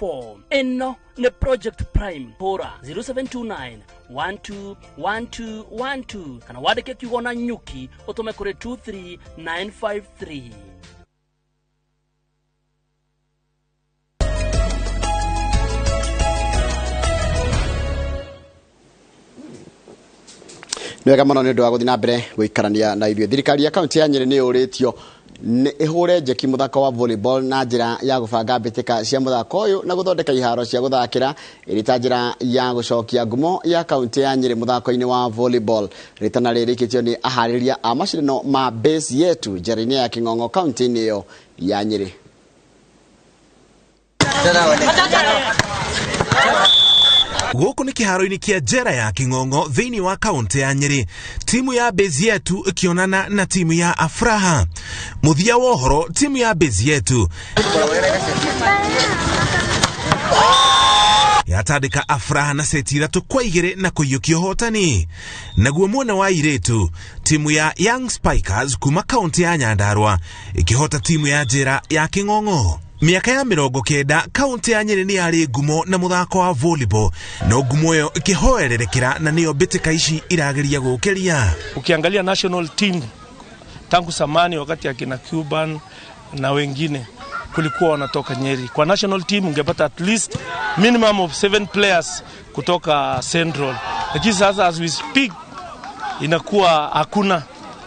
4. Ĩno nĩ Project Prime. Hũra 0729 121212 kana wandĩke kiugo na nyuki ũtũme kũrĩ 23953. Nĩ wega mũno nĩ ũndũ wa gũthiĩ na mbere gũikarania na ithuĩ. Thirikari ya kaunti ya Nyĩrĩ nĩ yũrĩtio nĩ ĩhũre njeki mũthako wa volleyball na njĩra ya gũbanga mbĩtĩka cia mũthako ũyũ na gũthondeka iharo cia gũthakĩra ĩrĩ ta njĩra ya gũcokia ngumo ya kaunti ya Nyĩrĩ mũthako-inĩ wa volleyball. Rĩtana rĩrĩkĩtio nĩ aharĩria a macindano ma Base Yetu njera-inĩ ya Kĩng'ong'o kaunti-inĩ ĩyo ya Nyĩrĩ. Gũkũ nĩ kĩharo-inĩ kĩa njera ya Kĩng'ong'o thĩinĩ wa kaunti ya Nyĩrĩ, timu ya Base Yetu ĩkĩonana na timu ya Afraha. Mũthia wa ũhoro, timu ya Base Yetu yatandĩka Afraha na seti 3-2 na kũiyũkia ũhotani. Naguo mwena wa airĩtu, timu ya Young Spikers kuma kaunti ya Nyandarua ĩkĩhota timu ya njera ya Kĩng'ong'o. Mĩaka ya 90 kaunti ya Nyĩrĩ nĩ yarĩ ngumo na mũthako wa volleyball, no ngumo ĩyo ĩkĩhoererekera na nĩyo mbĩtĩka ici irageria gũkĩria. Ukiangalia national team tangu zamani wakati akina Cuban na wengine kulikuwa wanatoka Nyeri. Kwa national team ungepata at least minimum of 7 players kutoka Central. Lakini sasa as we speak inakuwa hakuna.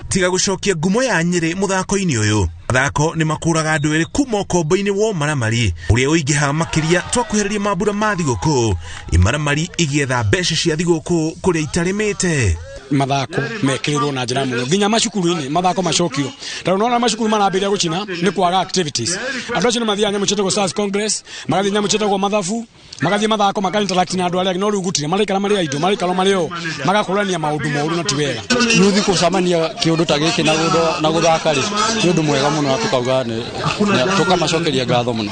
Tiga gũcokia ngumo ya Nyĩrĩ mũthako-inĩ ũyũ, mathako nĩ makũraga andũ erĩ kuma ũkombo-inĩ wa ũmaramari ũrĩa ũingĩhaga makĩria twakuhĩrĩria mambura ma thigũkũ, imaramari igĩetha mbeca cia thigũkũ kũrĩa itarĩmĩte. Mathako mekĩrĩrwo na njĩra mũno nginya macukuru-inĩ mathako macokio, tondũ nona macukuru marambĩrĩria gũcina nĩ kwaga activities. Andũ acio nĩ mathiaga nyamũ ciĩtagwo Stars Congress, magathiĩ nyamũ ciĩtagwo mathabu, magathiĩ mathako maka interact na andũ arĩa angĩ, no rĩu gũtirĩ, maraikara marĩ aitũ, maraikara marĩ o, magakũrania maũndũ moru na ti wega. Yuthi gũcemania kĩũndũ ta gĩkĩ na gũthaka rĩ, nĩ ũndũ mwega mũno na tũkauga nĩ tũkamacokeria ngatho mũno.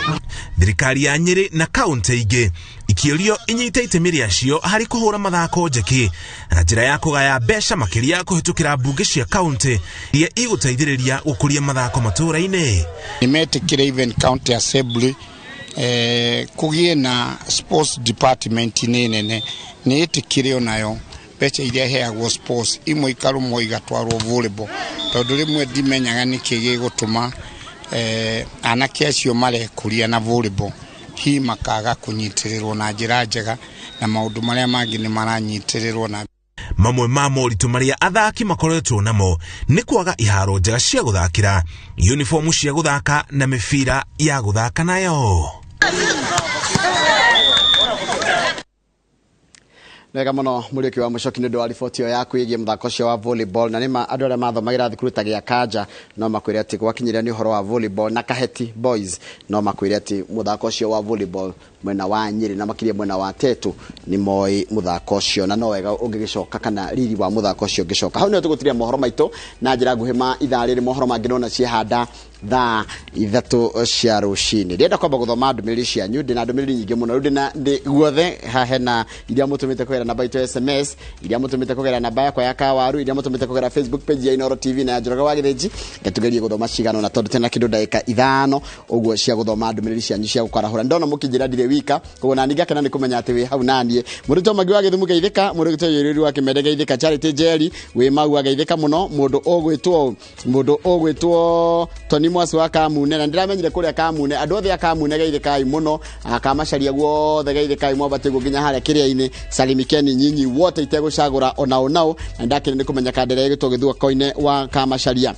Thirikari ya Nyĩrĩ na kaunti ingĩ ikĩũrio inyite itemi rĩacio harĩ kũhũra mathako njeki na njĩra ya kũgaya mbeca makĩria kũhĩtũkĩra mbunge cia kaunti iria igũteithĩrĩria gũkũria mathako matũũra-inĩ. Nĩmetĩkĩre even county assembly kũgĩe na sports department nĩ nene, nĩ ĩtĩkĩre onayo mbeca iria iheagwo sports imwe ikarũmwo igatwarwo volleyball, tondũ rĩmwe ndimenyaga nĩkĩ gĩgũtũma anake acio marekũria na volleyball hi makaga kũnyitĩrĩrwo na njĩra njega, na maũndũ marĩa mangĩ nĩ maranyitĩrĩrwo na mamwe ma moritũ marĩa athaki makoretwo namo nĩ kwaga iharo njega cia gũthakĩra, uniformu cia gũthaka na mĩbira ya gũthaka nayo. Wega mũno Mũriũki wa Mũcoki nĩ ũndũ wa riboti ĩyo yaku ĩgiĩ mũthako ũcio wa volleyball, na nĩma andũ arĩa mathomagĩra thukuru ta gĩa Kanja no makwĩre atĩ gwakinyĩra nĩ ũhoro wa volleyball, na Kaheti Boys no makwĩre atĩ mũthako ũcio wa volleyball mwena wa Nyĩrĩ na makĩria mwena wa Tetu nĩ moĩ mũthako ũcio, na no wega ũngĩgĩcoka kana riri wa mũthako ũcio ũngĩcoka. Hau nĩho tũgũtiria mohoro maitũ na njĩra nguhĩ ma ithaa rĩrĩ, mohoro mangĩ nona ciehanda thaa 3 cia rũcinĩ. Ndĩrenda kwamba gũthoma ndũmĩrĩri cianyu, ndĩna ndũmĩrĩri nyingĩ mũno, rĩu ndĩna ndĩ guothe haha hena iria mũtũmĩte kũgerera namba itũ ya SMS, iria mũtũmĩte kũgerera namba yakwa ya Kawaru, iria mũtũmĩte kũgerera Facebook page ya Inooro TV na ya Njoroge wa Gĩthĩnji. Ngetugerie gũthoma cigana ũna tondũ tena kĩndũ ndagĩka 5 ũguo cia gũthoma ndũmĩrĩri cianyu cia gũkwarahũra. Ndona mũkĩnjĩra ndirĩ wika, koguo nani ngakena nĩ kũmenya atĩ wĩ hau naniĩ. Mũrutwo Mwangi wa Gĩthumo geithĩka, mũrutwo Yũrĩru wa Kĩmende geithĩka, Charity Njeri wĩ Maua geithĩka mũno, mũndũ ũgwĩtwo Tony Mwasi wa Kamune, na ndĩramenyire kũrĩa Kamune, andũ othe a Kamune geithĩkai mũno, akamacaria guothe geithĩkai mwambate guo nginya harĩa kĩrĩa-inĩ, salimikeni nyinyi wote itegũcagũra ona onao, na ndakĩrĩ nĩ kũmenya kandere ĩgĩtwo Gĩthua Koine wa Kamacaria.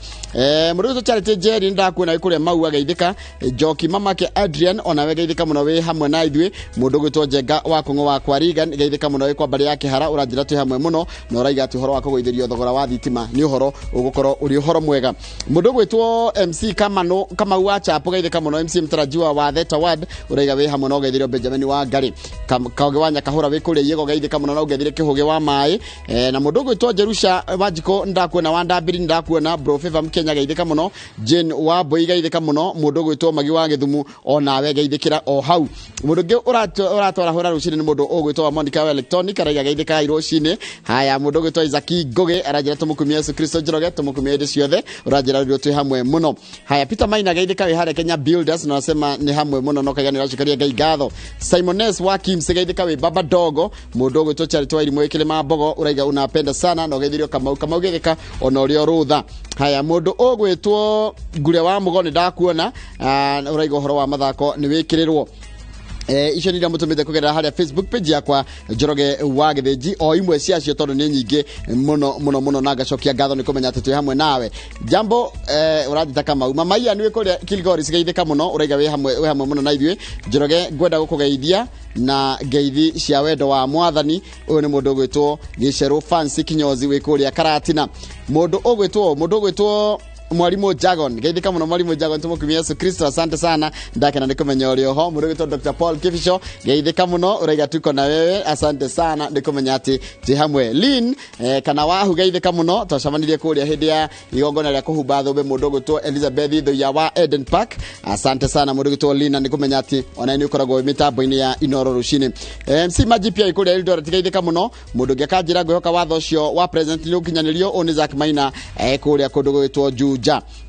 Mũrutwo Charity Njeri nĩndakuona wĩ kũrĩa Maua geithĩka, Njoki mamake Adrian onawe geithĩka mũno wĩ hamwe na ithuĩ, mũndũ ũgwĩtwo Njenga wa Kũng'ũ wa Kwarigan geithĩka mũno wĩ kwa mbarĩ ya Kĩhara, ũranjĩra twĩ hamwe mũno, na ũraiga atĩ ũhoro wa kũgũithĩrio thogora wa thitima nĩ ũhoro ũgũkorwo ũrĩ ũhoro mwega. Mũndũ ũgwĩtwo MC Kamano Kamau wa Chapo geithĩka mũno, MC mtarajiwa wa Theta Ward ũraiga wĩ hamwe na ũgeithĩrio Benjamin wa Ngarĩ, Kaũgĩ wa Nyakahũra wĩ kũrĩa Iĩgo geithĩka mũno na ũgeithĩre Kĩhũgĩ wa Maĩ, na mũndũ ũgwĩtwo Jerusha Wanjikũ ndakuona, wa Ndambiri ndakuona, Bro Favor Mkenya geithĩka mũno, Jane wa Mbui geithĩka mũno, mũndũ ũgwĩtwo Magi wa Gĩthumu onawe geithĩkĩra o hau. Mũndũ ũngĩ ũratwarahũra rũcinĩ nĩ mũndũ ũgwĩtwo wa Monica wa Electronic araiga geithĩka rũcinĩ. Haya, mũndũ ũgwĩtwo Isaac Ngũgĩ aranjĩra tũmũkumie Yesu Kristo Njoroge, tũmũkumie hĩndĩ ciothe, ũranjĩra rĩu twĩ hamwe mũno. Haya. Haya, Peter Maina geithĩka wĩ harĩa Kenya Builders na nasema nĩ hamwe mũno no kaiga nĩ ũracokeria Ngai ngatho. Simon S wa Kim geithĩka wĩ Baba Dogo, mũndũ ũgwĩtwo Charity wa Irimũ Kĩrĩma Mbogo ũraiga unapenda sana na ũgeithirio Kamau. Kamau geithĩka ona ũrĩa ũrũtha. Haya, mũndũ ũgwĩtwo Ngure wa Mũgo nĩ ndakuona, ũraiga ũhoro wa mathako nĩ wĩkĩrĩrwo. Icio nĩ iria mũtũmĩte kũgerera harĩa Facebook page yakwa Njoroge wa Gĩthĩnji, o imwe ciacio tondũ nĩ nyingĩ mũno mũno mũno, na ngacokia ngatho nĩ kũmenya atĩ twĩ hamwe nawe. Jambo ũranjĩta Kamau Mamaia nĩ kũrĩa Kilgoris geithĩka mũno, ũraiga wĩ hamwe mũno na ithuĩ. Njoroge, ngwenda gũkũgeithia na ngeithi cia wendo wa mwathani. Ũyũ nĩ mũndũ ũgwĩtwo Gĩcerũ Fancy Kinyozi wĩ kũrĩa Karatina. Mũndũ ũgwĩtwo Mwalimu Jagon, geithĩka mũno Mwalimu Jagon, tũmũkumia Yesu Kristo, asante sana, ndakena nĩ kũmenya ũrĩ oho. Mũndũ ũgwĩtwo Dr. Paul Kibisho, geithĩka mũno, ũraiga tuko na wewe, asante sana nĩ kũmenya atĩ twĩ hamwe. Lin kana Wahu, geithĩka mũno, twacemanirie kũrĩa hĩndĩ ya igongona rĩa kũhumba thũmbĩ mũndũ ũgwĩtwo Elizabeth Thuya wa Eden Park, asante sana mũndũ ũgwĩtwo Lina nĩ kũmenya atĩ ona nĩ ũkoragwo wĩ mĩtambo-inĩ ya Inoro rũcinĩ. MC Maji pia kũrĩa Eldoret, geithĩka mũno. Mũndũ ũngĩ akanjĩra ngwĩhoka watho ũcio wa president nĩ ũkinyanĩrio, ũyũ nĩ Zack Maina kũrĩa kũndũ gũgwĩtwo Juja.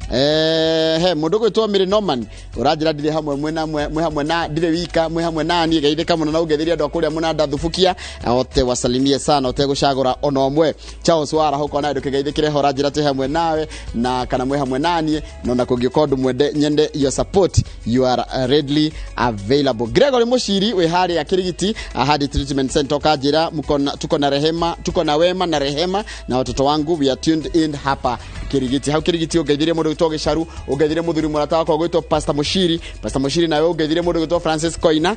He mũndũ ũgwĩtwo Mary Norman ũranjĩra ndirĩ hamwe mwĩ hamwe na ndirĩ wika mwĩ hamwe na niĩ, geithĩka mũno na ũngeithĩrie andũ a kũrĩa mũnanda thubukia ote wasalimie sana ũtegũcagũra ona ũmwe. Charles Warahuka ona ndũkĩgeithĩkĩre ho, ũranjĩra twĩ hamwe nawe na kana mwĩ hamwe naniĩ, no na kũngĩũka ũndũ mwende nyende your support, you are readily available. Gregory Mushiri wĩ harĩa Kirigiti Ahadi Treatment Center ũkanjĩra tuko na rehema, tuko na wema na rehema na watoto wangu, we are tuned in hapa Kirigiti. Hau Kirigiti ũngeithirie mũndũ ũgwĩtwo Gĩcaru, ũngeithirie mũthuri mũrata wakwa ũgwĩtwo Pastor Mushiri, Pastor Mushiri nawe ũngeithirie mũndũ ũgwĩtwo Francis Koina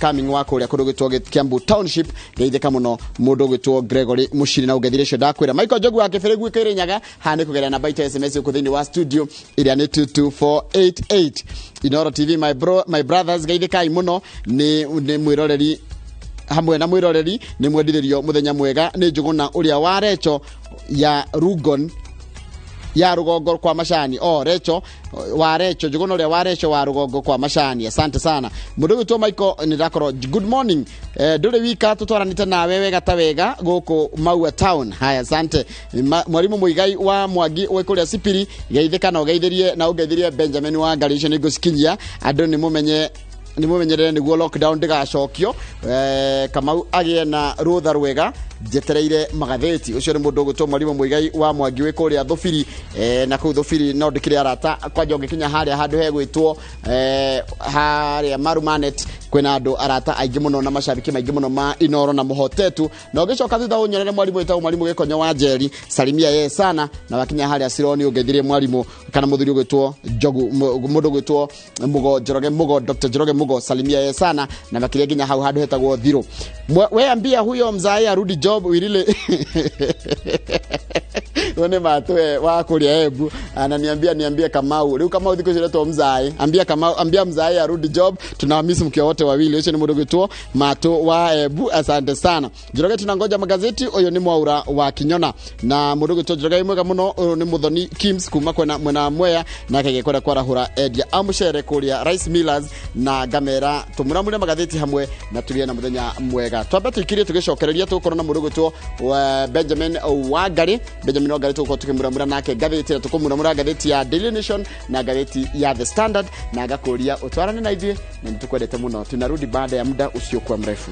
coming wa kũrĩa kũndũ ũgwĩtwo Kiambu Township, geithĩka mũno mũndũ ũgwĩtwo Gregory Mushiri na ũngeithirie ũcio ndakwĩra. Michael Njogu wa Kĩbĩrĩgu Kĩrĩnyaga, haha nĩ kũgerera namba itũ ya SMS gũkũ thĩinĩ wa studio ĩrĩa nĩ 22488. Inoro TV my brothers, geithĩkai mũno, nĩ mwĩroreri hamwe na mwĩroreri nĩ mwendithĩrio mũthenya mwega nĩ Njũgũna ũrĩa wa Recho ya Rugon ya rugongo kwa macani, o Recho wa Recho, Njũgũna ũrĩa wa Recho wa rugongo kwa macani, asante sana. Mũndũ ũgwĩtwo Michael nĩ ndakorwo good morning, ndũrĩ wika tũtwaranĩte nawe wega ta wega gũkũ Maua Town. Haya, asante. Mwalimu Muigai wa Mwangi wĩ kũrĩa Sipiri, geithĩka na ũgeithĩrie na ũgeithĩrie Benjamin wa Ngari, icio nĩ ngũcikinyia andũ nĩ mũmenye nĩ mũmenyerere nĩguo lockdown ndĩgacokio. Kamau agĩe na rũtha rwega, njetereire magathĩti. Ũcio nĩ mũndũ ũgwĩtwo Mwalimu Muigai wa Mwangi wĩ kũrĩa Thũbiri, na kũu Thũbiri no ndĩkĩrĩ arata kwanja ũngĩkinya harĩa handũ hegwĩtwo harĩa Marumanet kwĩna andũ arata aingĩ mũno na macabiki maingĩ mũno ma Inoro na mũhotetu. Na ũgĩcoka thutha ũnyonere mwalimu wĩtagwo Mwalimu Gĩkonyo wa Njeri, salimia yeye sana. Na wakinya harĩa Sironi ũngeithirie mwalimu kana mũthuri ũgwĩtwo Njogu, mũndũ ũgwĩtwo Mũgo Njoroge Mũgo, Dr. Njoroge Mũgo, salimia yeye sana. Na makĩria nginya hau handũ hetagwo Thiro. We ambia huyo mzae arudi job wirile wone matwe wa kuria Embu ananiambia niambie Kamau riu Kamau thikũ ici retwo mzae, ambia Kamau, ambia mzae arudi job, tunawamisi mkiwa wote wawili. Ucio ni mũndũ gwitwo Matu wa Embu, asante sana. Njoroge tunangoja magazeti, uyu ni Mwaura wa Kinyona na mũndũ gwitwo Njoroge mwega mũno, uyu ni Muthoni Kims kuma kwena mwena Mwea na kege kwarahũra endia a mũcere kũrĩa Rice Millers na ngamera tũmuramure magatheti hamwe na tũgĩe na mũthenya mwega. Twambe tũikirie tũgĩcokereria tũgũkorwo na mũndũ gwitwo Benjamin Wangari, Benjamin Wangari tũgũkorwo tũkĩmuramura nake ngathĩti na tũkũmuramura ngathĩti ya Daily Nation na ngathĩti ya The Standard, na ngakũria ũtwarane na ithuĩ na nĩtũkwendete mũno. Tunarudi baada ya muda usiokuwa mrefu.